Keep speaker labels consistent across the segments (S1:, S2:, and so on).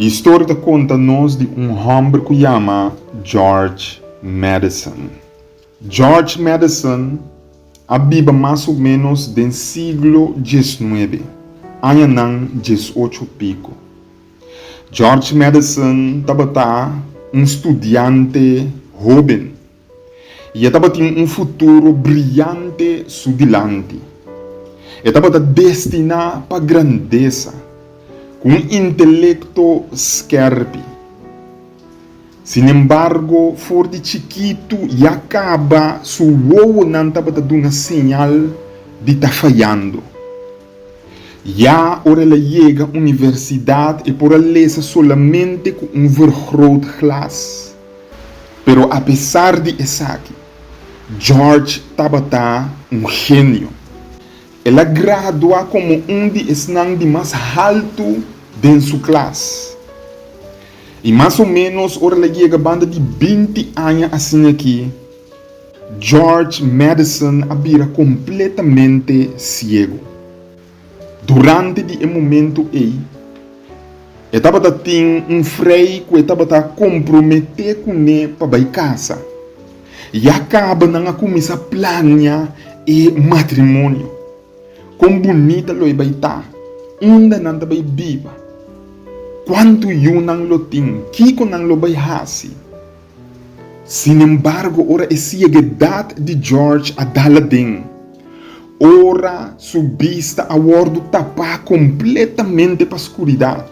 S1: Historia ta konta nos di un hòmber ku yama George Madison. George Madison a biba mas o ménos den siglo diesnuebe, añanan diesocho piko. George Madison tabata un studiante hóben i e tabatin un futuro briante su dilanti. E tabata destiná pa grandesa, ku un intelekto skèrpi. Sinembargo, for di chikitu ya kaba su wowonan tabata duna señal di ta fayando. Ya ora el a yega universidat e por a lesa solamente ku un vergrootglas. Pero apesar di esaki, George tabata un genio. El a gradua komo un di esnan di mas haltu den su klas. I mas o ménos ora el a yega banda di binti aña asin'akí, George Madison a bira kompletamente siegu. Durante di e momentu ei, e tabata tin un frei ku e tabata komprometé kuné pa bai kasa. Ya kaba nan a kuminsá plania e matrimonio. Kon bunita lo e bai ta? Unda nan ta bai biba? Kuantu yu nan lo tin? Kiko nan lo bai hasi? Sinembargo, ora e sieguedat di George a dal aden, ora su bista a wòrdu tapá kompletamente pa skuridat,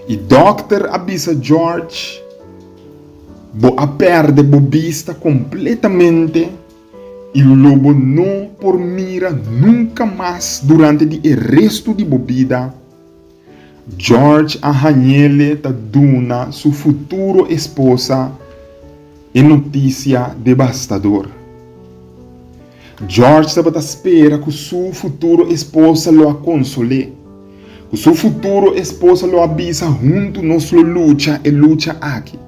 S1: i dòkter a bisa George, Bo a pèrdè bo bista kompletamente i lo bo no por mira nunka mas durante di e restu di bo bida. George a hañ'ele ta duna su futuro esposa e notisia debastador. George tabata spera ku su futuro esposa lo a konsol'é, ku su futuro esposa lo a bisa huntu nos lo lucha e lucha aki.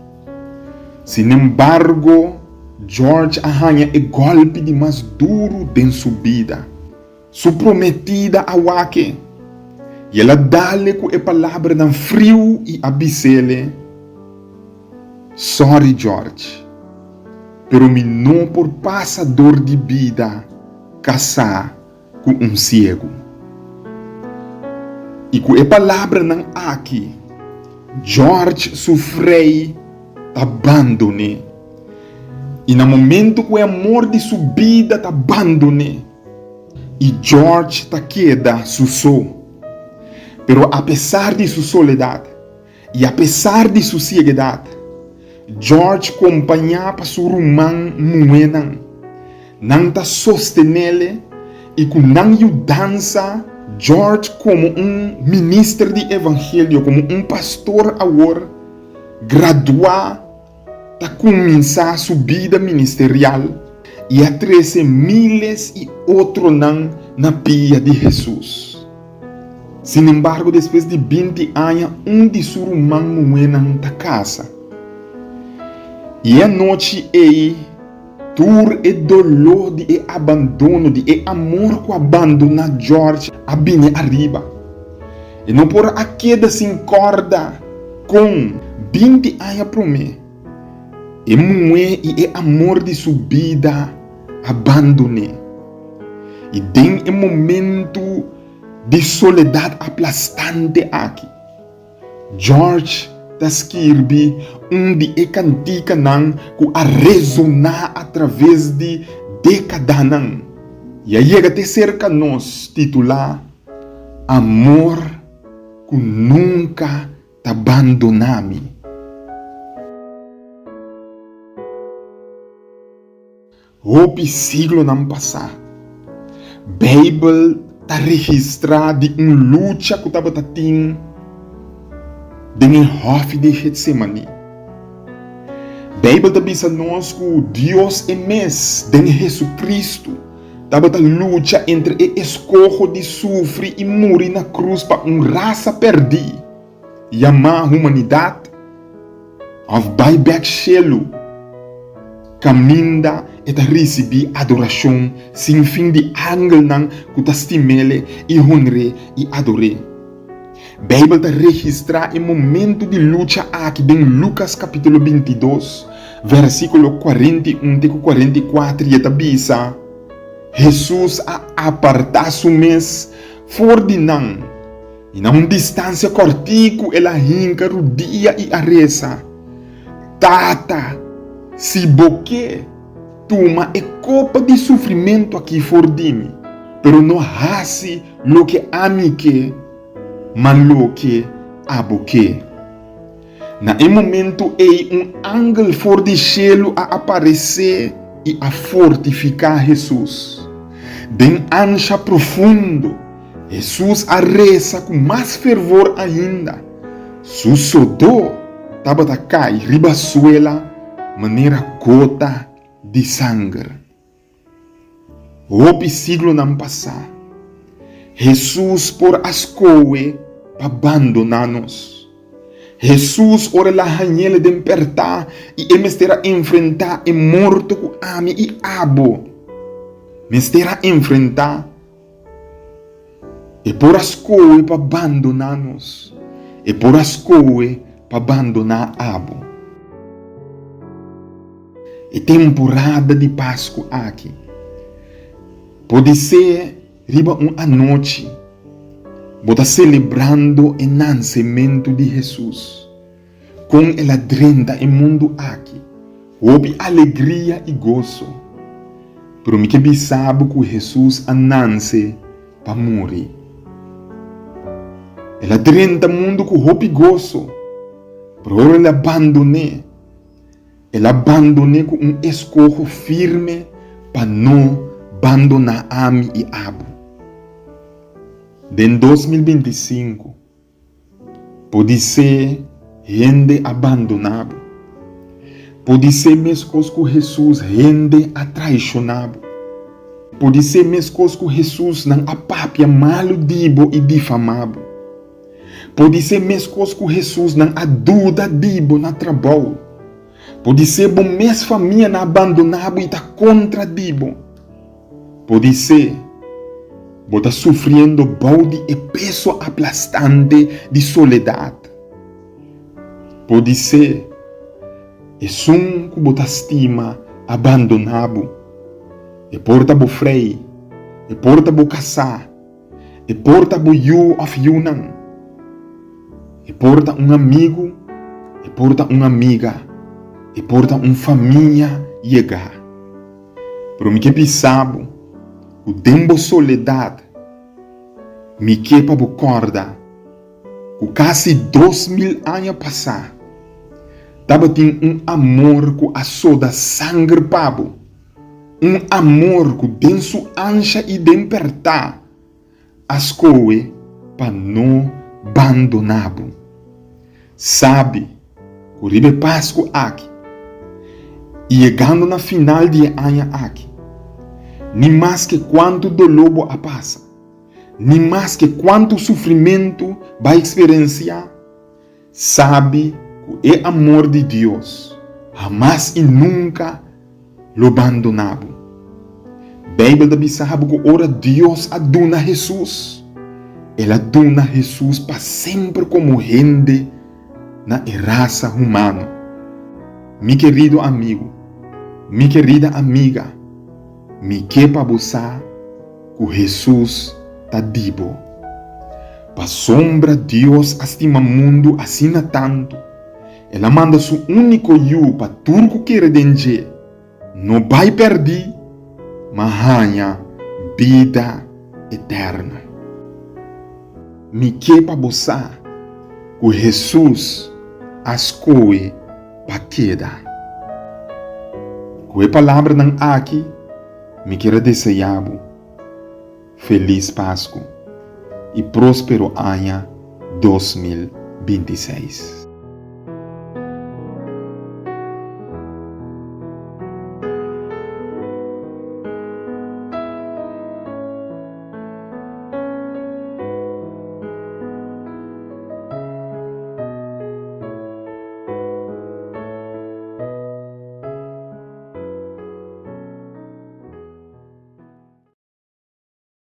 S1: Sinembargo, George a haña e gòlpi di mas duru den su bida. Su prometida a wak-e, i el a dal-e ku e palabranan friu i a bis'ele, Sorry, George, pero mi no por pasa dor di bida kasá ku un siegu. I ku e palabranan aki, George su frei ta bandon'é. I na momentu ku e amor di su bida ta bandon'é, I George ta keda su so. Pero apesar di su soledad i apesar di su sieguedad, George kompañá pa su ruman muhénan. Nan ta sostenele i ku nan yudansa George komo un minister di evangelio, komo un pastor awor graduá, ta kuminsá su bida ministerial i a trese míles i otronan na pia di Hesus. Sinembargo, despues di binti aña un di su ruman muhénan ta kasa. I e anochi ei, tur e doló di e abandono, di e amor ku a bandoná George a bini ariba. E no por a keda sin kòrda kon 20 aña promé e muhé i e amor di su bida a bandon'é. I den e momentu di soledat aplastante aki, George ta skirbi un di e kantikanan ku a resoná atraves di dékadanan i a yega te serka nos, titulá Amor ku nunka ta bandoná mi. Hopi siglonan pasá, Beibel ta registrá di un lucha ku tabata tin den e hòfi di Getsemaní. Beibel ta bisa nos ku Dios e mes, den Hesukristu, tabata lucha entre e eskoho di sufri i muri na krus pa un rasa pèrdí, yamá humanidat, òf bai bèk shelu, kaminda e ta risibí adorashon sin fin di angelnan ku ta stim'ele i honr'é i ador'é. Beibel ta registrá e momentu di lucha aki den Lukas kapítulo 22, versíkulo 41 te ku 44 i e ta bisa, Hesus a apartá su mes for di nan, i na un distansia kòrtiku el a hinka rudia i a resa, Tata, si bo ke, tuma e kopa di sufrimentu akí for di mi, pero no hasi loke ami ke, ma loke abo ke. Na e momentu ei un angel for di shelu a aparesé i a fortifiká Hesus. Den ansha profundo, Hesus a resa ku mas fervor ainda. Su sodó tabata kai riba suela manera gota di sanger. Hopi siglonan pasá, Hesus por a skohe pa bandoná nos. Hesus ora el a hañ'el den pèrtá i e mester a enfrentá e morto ku ami i abo mester a enfrentá, e por a skohe pa bandoná nos. E por a skohe pa bandoná abo. E temporada di Pasku aki podisé riba un anochi bo ta selebrando e nansementu di Hesus, kon el a drenta e mundu aki, hopi alegria i goso. Pero mi ke bisa bo ku Hesus a nanse pa muri. El a drenta mundu ku hopi goso, pero ora el a bandon'é, El a bandon'é ku un eskoho firme pa no bandoná ami i abo. Den 2025, podisé hende a bandoná bo. Podisé meskos ku Hesus hende a traishoná bo. Podisé meskos ku Hesus nan a papia malu di bo i difamá bo. Podisé meskos ku Hesus nan a duda di bo na trabou. Podisé bo mes famia nan a bandoná bo i ta kontra di bo. Podisé bo ta sufriendo bou di e peso aplastante di soledat. Podisé esun ku bo ta stima a bandoná bo. E por ta bo frei, e por ta bo kasá. E por ta bo yu òf yunan. E por ta un amigu, e por ta un amiga, e por ta un famia yegá. Pero mi ke bisa bo ku den bo soledat mi ke pa bo kòrda ku kasi 2000 aña pasá tabatin un amor ku a soda sanger pa bo. Un amor ku den su ansha i den pèrtá a skohe pa no bandoná bo. Sabi ku riba e Pasku aki i yegando na final di e aña aki, ni maske kuantu doló bo a pasa, ni maske kuantu sufrimentu bo a eksperensiá, Sabi ku e amor di Dios hamas i nunka lo bandoná bo. Beibel ta bisa bo ku ora Dios a duna Hesus, el a duna Hesus pa semper komo hende na e rasa humano. Mi kerido amigu, mi kerida amiga, mi ke pa bo sa ku Hesus ta di bo. Pasobra Dios a stima mundu asina tantu, El a manda su úniko Yu pa tur ku kere den dje no bai pèrdí, ma haña bida eterno. Mi ke pa bo sa ku Hesus a skohe pa keda. Ku e palabranan aki mi kier a deseá bo. Felis Pasku i próspero aña 2026.